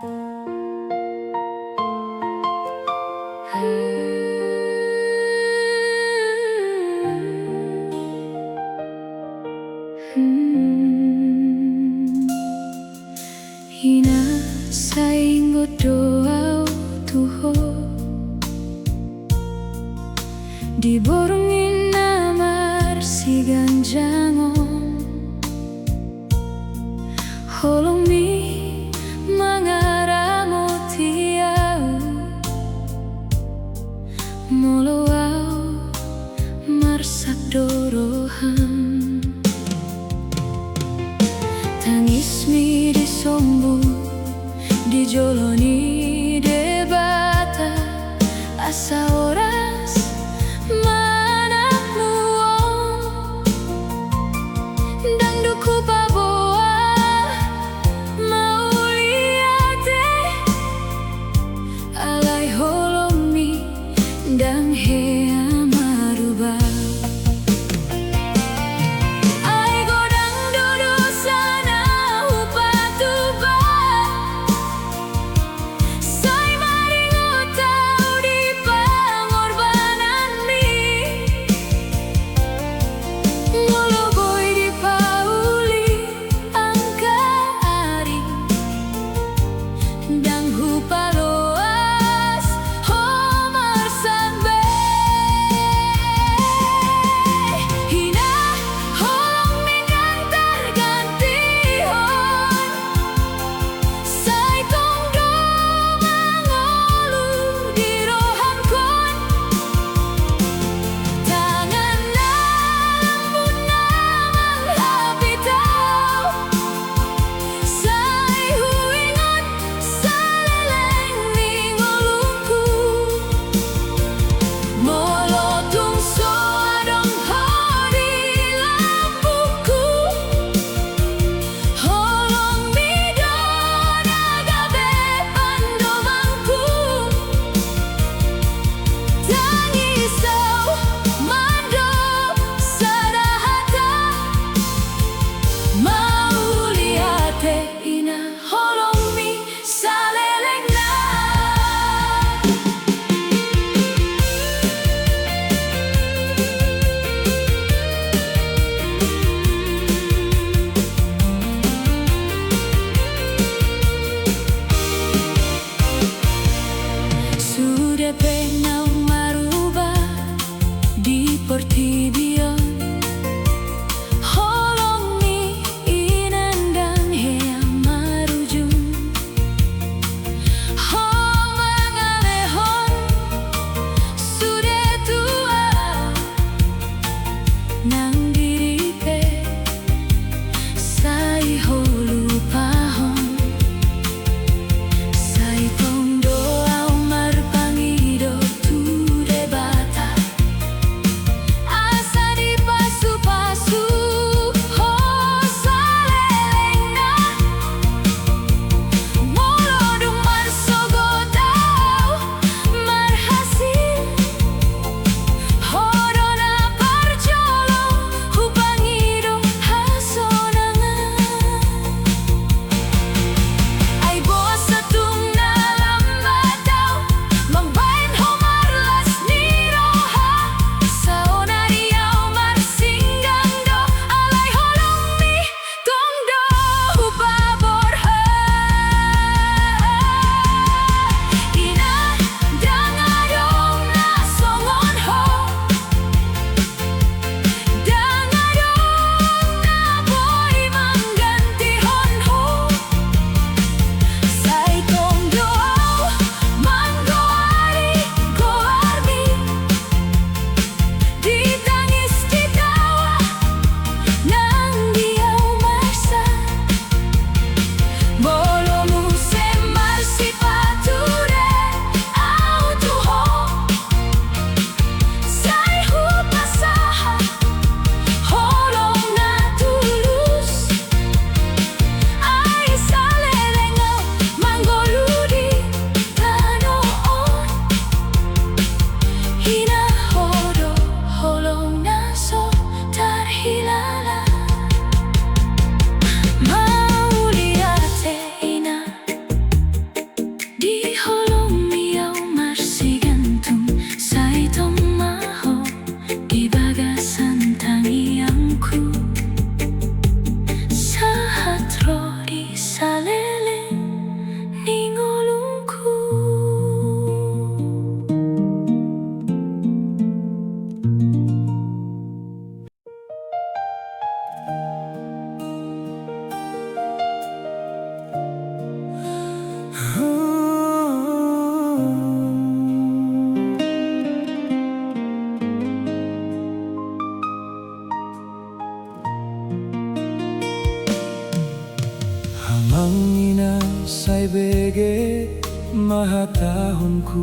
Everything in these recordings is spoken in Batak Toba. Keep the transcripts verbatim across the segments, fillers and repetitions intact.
Ina, sai ingot do au tu ho di borngin na marsiganjangon. Holongmi mangaramoti au molo au marsak do roham. Tangismi disombu di jolo ni Debata, asa horas ma anakmu on. Ndang dung hupaboa mauliate, alai holongmi ndang hea maruba. Ai godang do dosa na hupatupa, sai maringot au di pangorbananmi. Molo boi dipauli angka ari, ndang hupaloas ho marsak be. Ina, holongmi ndang targantihon, sai tong do mangolu di rohangkon. Tangan na lambun na manghapit au, sai huingot saleleng ni ngolungku. Molo tung so adong ho di lambungku, holongmi do na gabe pandomanku. Tangiso mandok sada hata mauliate, ina, holongmi salelengna. Sude pe naung maruba di portibi on, holongmi ina ndang hea marujung. Ho mangalehon sude tu au, nang diri pe sai ho lupahon. Sai tong do au marpangido tu Debata, asa dipasupasu ho salelengna. Molo dung marsogot au marhasil, ho do na parjolo Amang ina, sai bege ma hatahonku.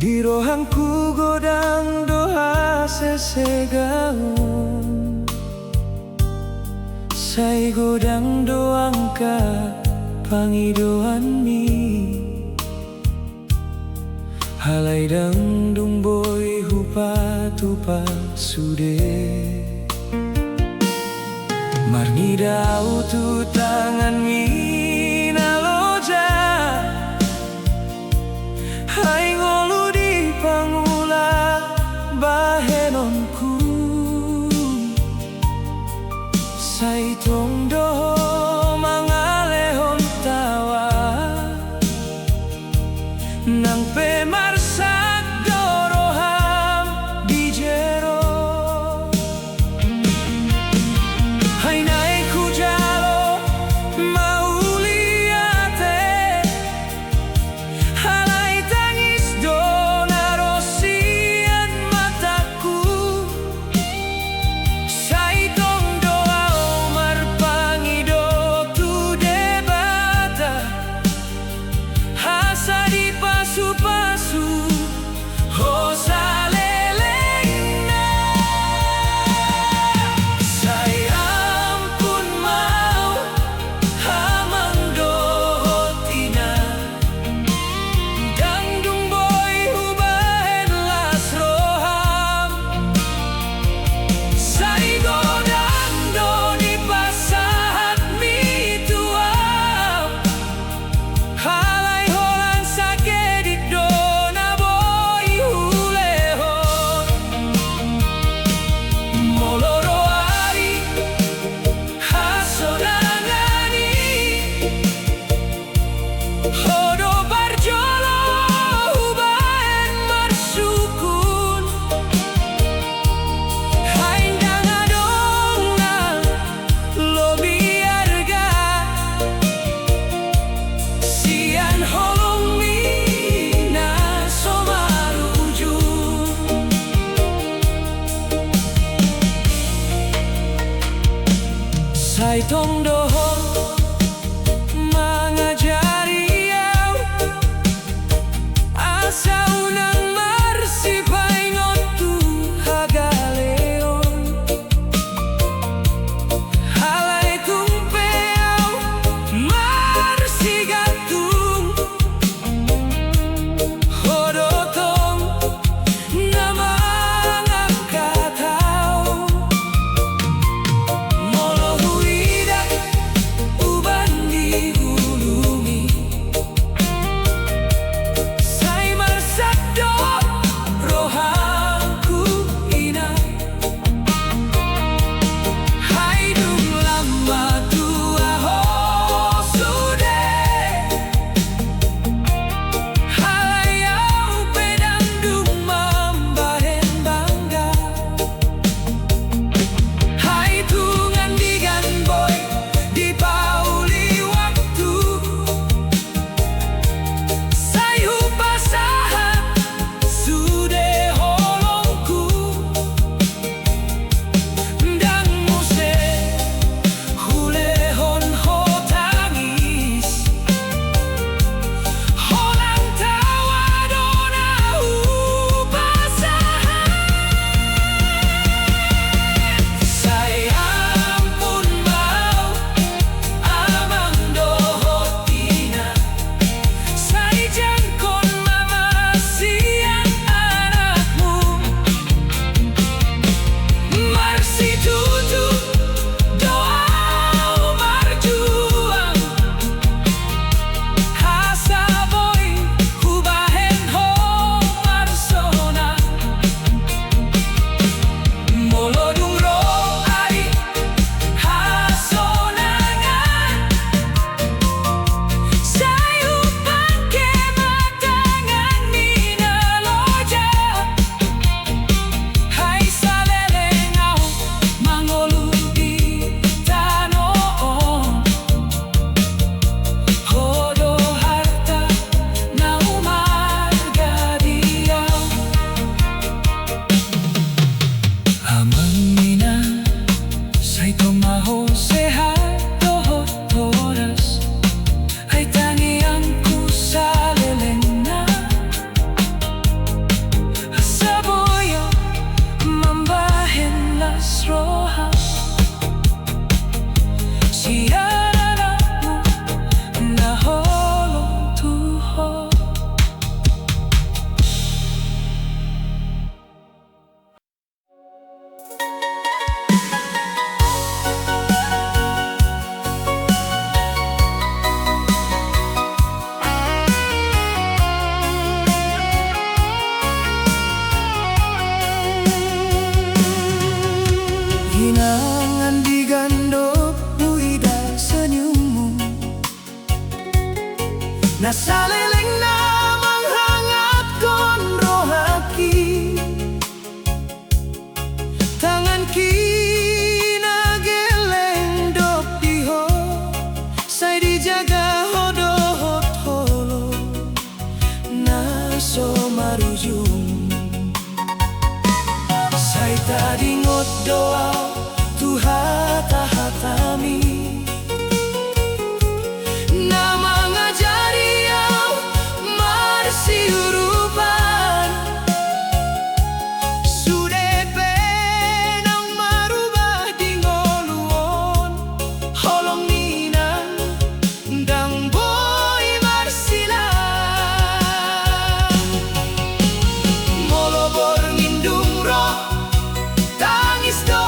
Di rohangku godang do hasesegaon, sai godang do angka pangidoanmi. Alai ndang dung boi hupatupa sude. Marnida ahu tu tanganmi na loja, ai ngolu dipangula bahenonku. Sai tong do ho mangalehon tawa, nang pe marsak do roham di jero. Ai naeng hujalo mauliate, alai tangis do na ro sian matangku. Sai tong do ahu marpangido tu Debata, asa dipasupasu ho salelengna. Sai ampun ma ahu, amang dohot ina, ndang dung boi hubahen las roham. Sai godang do nipasahatmi tu ahu, alai holan sangkedit do na boi hulehon. Molo ro ari hasonangan i, ho do parjolo hubahen marsungkun. Ai ndang adong na lobi arga sian holongmi na so marujung. Sai tong do ho mangajari ahu, asa unang marsipaingot tu hagaleon. Alai tung pe ahu marsigantung, ho do tong na mangangkat ahu. Molo huida uban di ngolumi, sai marsak do rohangku ina. Ai dung lam ma tua ho sude, alai ahu pe ndang dung mambahen bangga. Ai tung andigan boi dipauli waktu, sai hupasahat sude holongku. Ndang muse hulehon ho tangis, holan tawa do na hupasahat. Sai ampun ma ahu, amang dohot ina, sai jangkon ma masian anakmu. Marsitutu do ahu marjuang, asa boi hubahen ho marsonang. Molo dung ro ari hasonangan, sai hupangke ma tanganmi na loja. Ai saleleng ahu mangolu di tano on, ho do harta na umarga di ahu. Amang ina, sai tong ma ho sehat dohot do au tu hata-hatami, na mangajari au marsiurupan. Sude pe naung marubah di ngolu on, holong ni inang ndang boi marsilang. Molo borngin dung ro, tangis do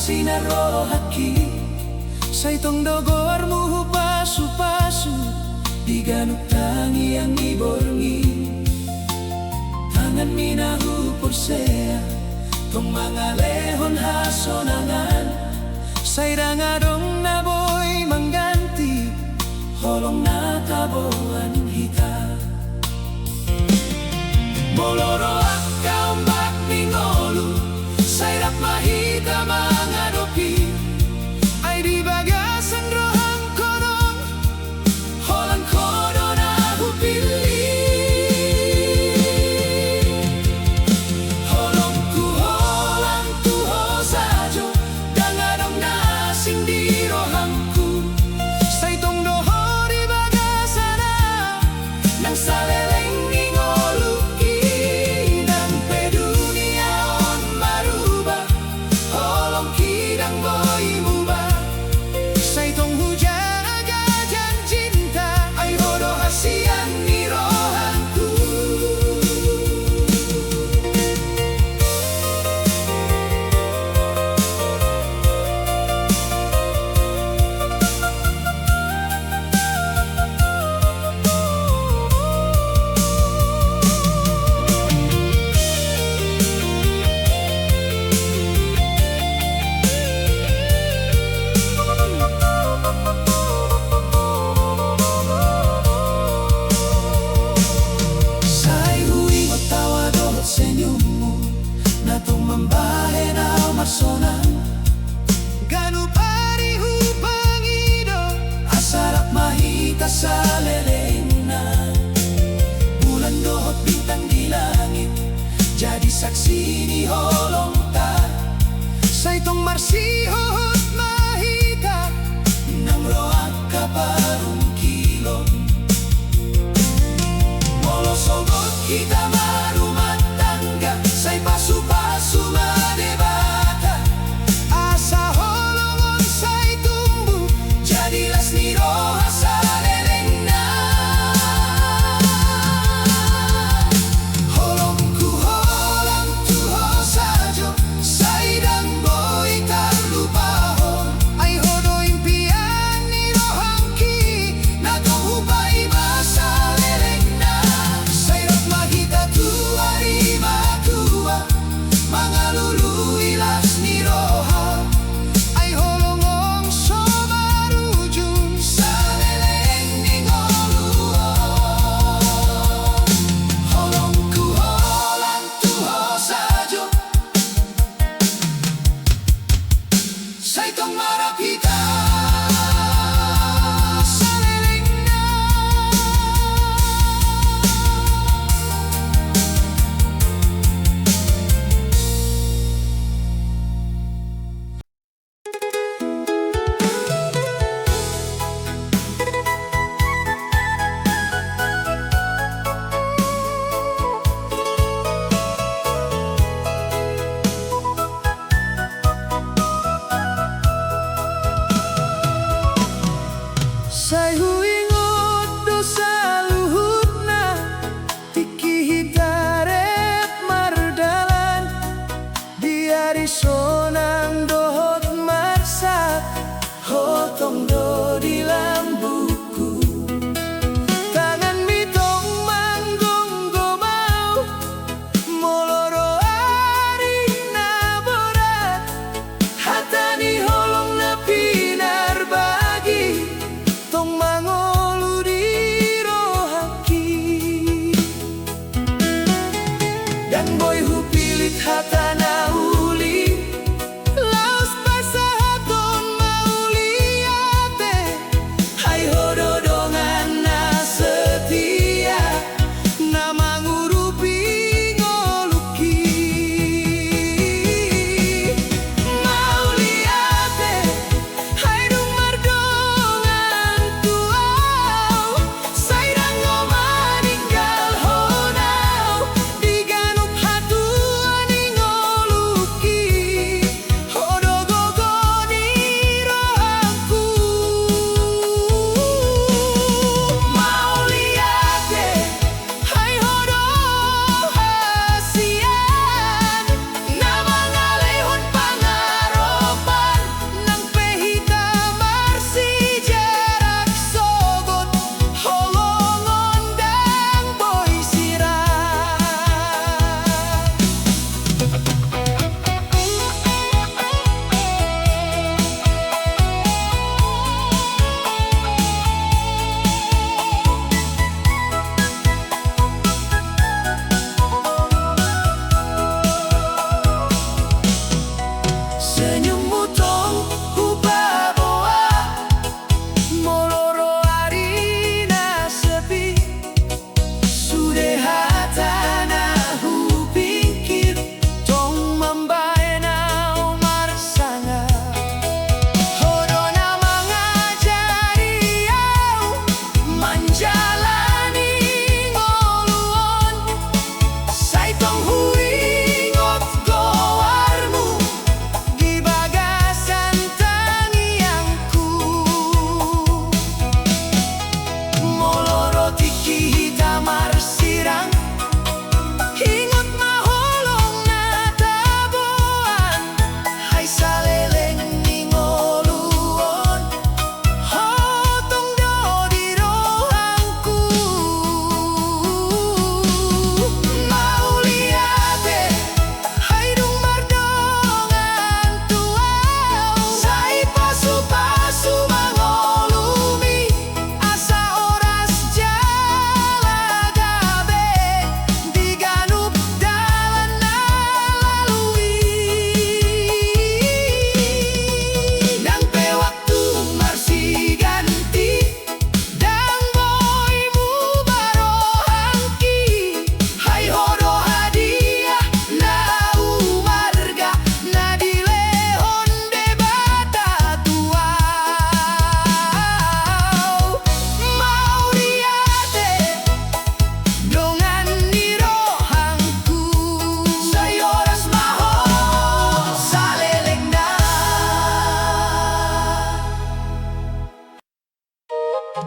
sinar rohangki, sai tong do goarmu hupasupasu di ganup tangiang ni borngin. Tanganmi na huporsea tong mangalehon hasonangan, sai ndang adong na boi mangganti holong na taboan hita. Molo ro angka ombak ni ngolu, sai rap ma hita mangadopi. Ai di bagasan rohangku do, holan ho do na hupillit. Holongku holan tu ho sajo, ndang adong na asing di rohangku. Sai tong do ho di bagasan na, nang saleleng ni ngolungki. Nang pe dunia on maruba, holongki ndang boi muba. Sai tong hujaga janjinta, ai ho do hasian ni rohangku. Sai huingot tawa dohot senyummu, na tong mambahen au marsonang. Ganup ari hupangido, asa rap ma hita salelengna. Bulan dohot bintang di langit, jadi saksi ni holongta. Sai tong marsihohot ma hita, nang ro angka parungkilon. Molo sogot hita marumah tangga, sai pasupasu ma Debata. Asa holong on sai tumbu, jadi las ni roha salelengna. Holongku holan tu ho sajo, sai ndang boi tarlupahon. Ai ho do impian ni rohangki, na tong hupaima salelengna. Sai rap ma hita tu ari matua, mangalului las ni roha. Ai holong on so marujung, saleleng ni ngolu on. Holongku holan tu ho sajo, sai tong ma rap hita salelengna. Sai huingot do saluhutna, tingki hita rap mardalan. Di ari sonang dohot marsak, ho tong do di lambungku. Tanganmi tong manggomgom au, molo ro ari na borat. Hata ni holong na pinarbagi, tong mangolu di rohangki. Ndang boi hupillit hata na uli, laos pasahaton ma uli ate Sai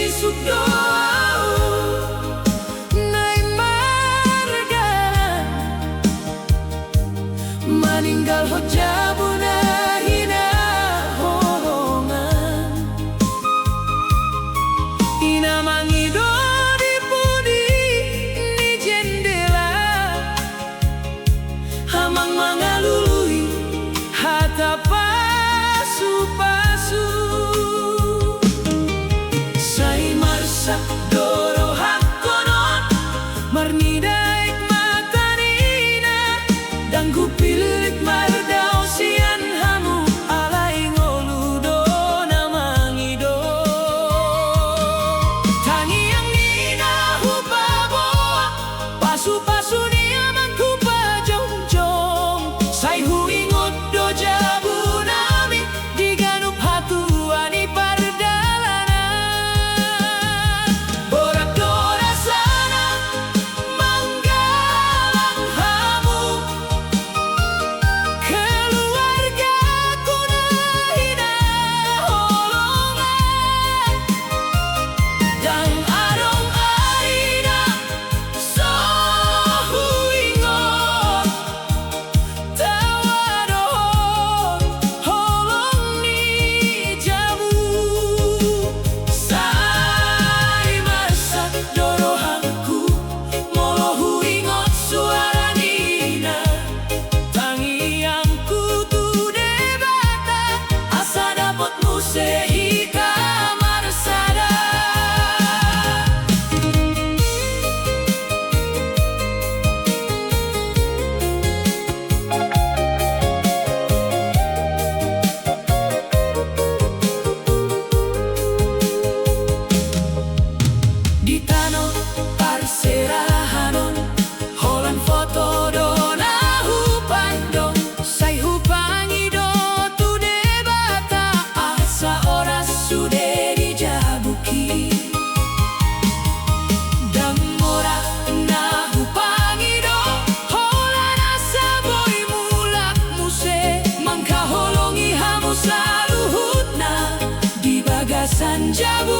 isuk do ahu naeng mardalan, maninggalhon jabu na hinaholongan. Ina mangido di pudi ni jendela, amang mangalului hata pasupasu. Sai marsak do rohangkon on, marnida aek mata ni ina. Ndang hupillit mardao sian hamu, alai ngolu do na mangido. Tangiang ni ina hupaboa, pasupasu ni amang hupajongjong. Sai huingot do jabunami di ganup hatuan ni pardalanan. Borat do rasana manggalang hamu, keluargaku na hinaholongan. Ndang adong ari na so huingot tawa dohot holong ni jabu. Sai marsak do rohangku molo huingot suara ni ina. Tangiangku tu Debata asa dapot muse hita marsada. Di tano parserahan on, holan foto do na hupandok. Sai hupangido tu Debata asa horas sude di jabuki. Ndang mora na hupangido, holan asa boi mulak muse mangkaholongi hamu saluhutna di bagasan jabu